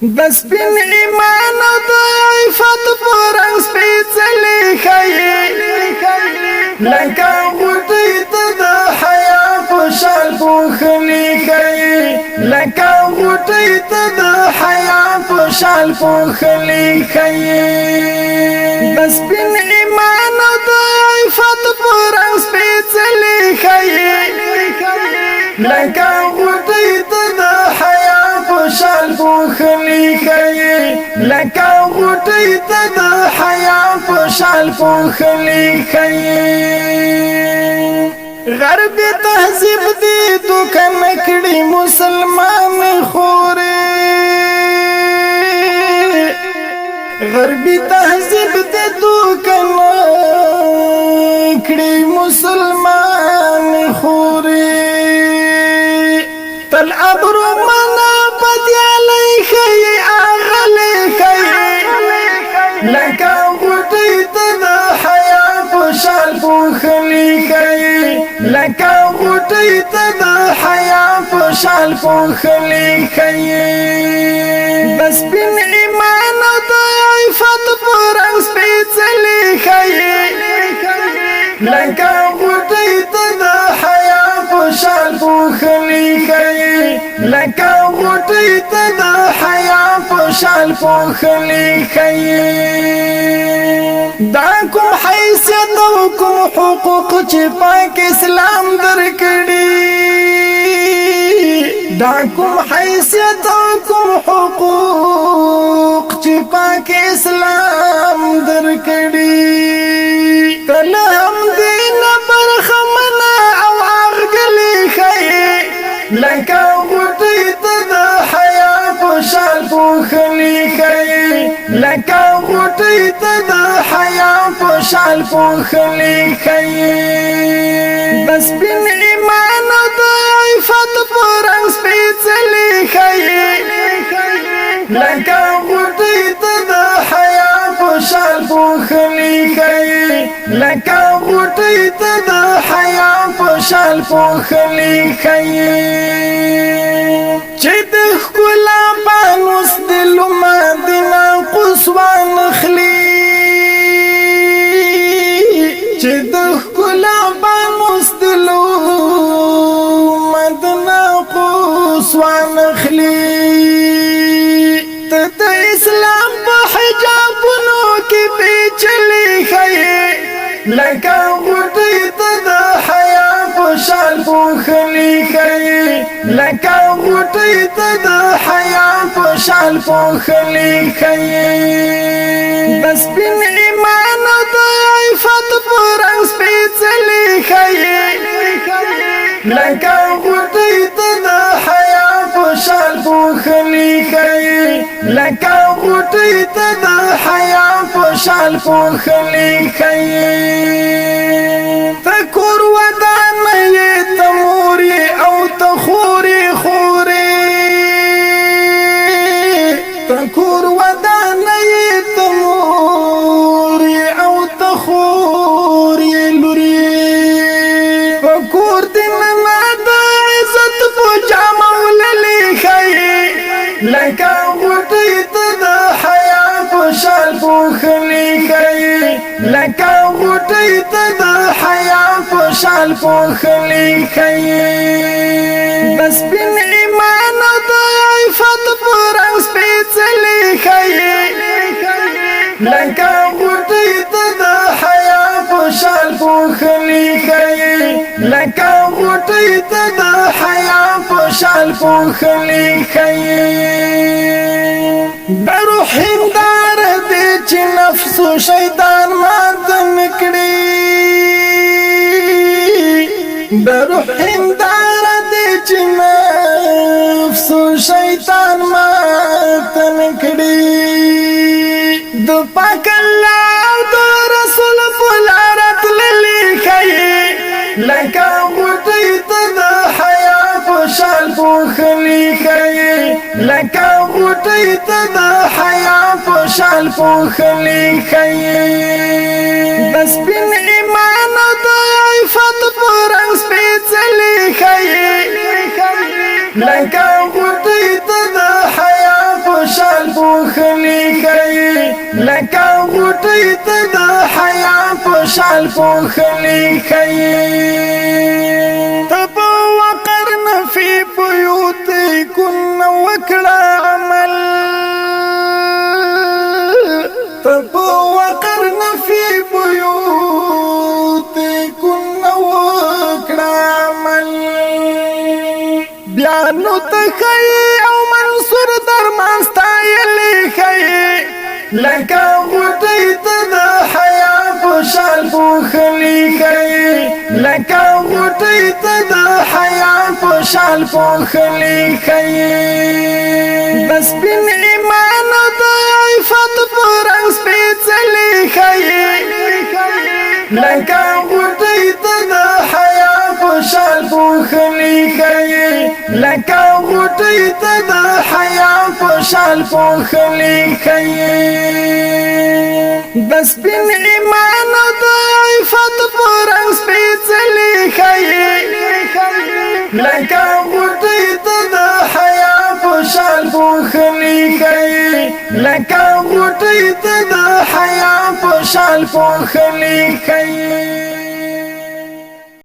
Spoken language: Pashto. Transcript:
د سپین ایمان او د عفت په رنګ سپېڅلې ښایي، لکه غوټۍ ته د حیا په شال پوښلې ښایي، لکه غوټۍ ته د حیا په شال پوښلې ښایي. د سپین ایمان او د عفت په رنګ سپېڅلې ښایي، لکه غوټۍ ته د حیا په شال پوښلې ښایي، لکه غوټۍ ته د حیا په شال پوښلې ښایي. غرب تهذیب دی دوکه نکړي مسلمان خورې، غربي تهذیب دی دوکه نکړي مسلمان خورې. تل ابرو منا بدیالی ښیي اغلی ښیي، لکه غوټۍ ته د حیا په شال پوښلې ښیي، لکه غوټۍ ته د حیا په شال پوښلې ښیي. د سپین ایمان او د عفت په رنګ سپېڅلې ښیي، لکه غوټۍ ته د حیا په شال پوښلې ښیي، لکه غوټۍ ته د حیا په شال پوښلې ښیي. دا کوم حیثیت او کوم حقوق چې پاک اسلام درکړي، دا کوم حیثیت او کوم حقوق چې پاک اسلام درکړي، تل هم دین برخمنه او اغګلې ښیي، لکه غوټۍ ته د حیا په شال پوښلې ښیي، لکه غوټۍ ته د حیا په شال پوښلې ښیي. د سپین ایمان او د عفت په رنګ سپېڅلې ښیي، لکه غوټۍ ته د حیا په شال پوښلې ښیي، لکه غوټۍ ته د حیا په شال پوښلې ښیي. چې د ښکلا پانوس د لومه د ناقوس وانخلي، چې د ښکلا پانوس د لومه د ناقوس وانخلي، ته د اسلام په حجابونو کې پیچلې ښیي، لکه غوټۍ ته د حیا په شال پوښلې ښیي، لکه غوټۍ ته د حیا په شال پوښلې ښیي. د سپین ایمان او د عفت په رنګ سپېڅلې ښیي، لکه غوټۍ ته د حیا په شال پوښلې ښیي، لکه غوټۍ ته د حیا په شال پوښلې ښیي. ته کور ودان یې، ته مور یې او ته خورې خورې، ته کور ودان یې، ته مور یې او ته خورې لورې، په کور دې ننه د عزت په جامه وللې ښیي، لکه غوټۍ ته د حیا په شال پوښلې ښیي، لکه غوټۍ ته د حیا په شال پوښلې ښیي. د سپین ایمان او د عفت په رنګ سپېڅلې ښیي، لکه غوټۍ ته د حیا په شال پوښلې ښیي، لکه غوټۍ ته د حیا په شال پوښلې ښیي. د روح هنداره دې چې نفس او شیطان مات نکړي، د روح هنداره دې چې نفس او شیطان مات نکړي، د پاک الله او د رسول په لاره تللې ښیي، لکه غوټۍ ته د حیا په شال پوښلې ښیي، لکه غوټۍ ته د حیا په شال پوښلې ښیي. د سپین ایمان او د عفت په رنګ سپېڅلې ښیي، لکه غوټۍ ته د حیا په شال پوښلې ښيي، لکه غوټۍ ته د حیا په شال پوښلې ښيي. ته په وقرن فی بیوتکن وکړه عمل، ته په وقرن فی بیوتکن وکړه عمل، بیا نو ته ښيي او منصور درمان ستایلې ښيي، لکه غوټۍ ته د حیا په شال پوښلې ښيي، لکه غوټۍ ته د حیا په شال پوښلې ښيي. د سپین ایمان د عفت په رنګ سپېڅلې ښيي، لکه غوټۍ ته د حیا په شال پوښلې ښيي، لکه غوټۍ ته د حیا په شال پوښلې ښيي. د سپین ایمان د عفت په رنګ سپېڅلې ښيي، لکه غوټۍ ته د حیا په شال پوښلې ښيي، لکه غوټۍ ته د حیا په شال پوښلې ښيي.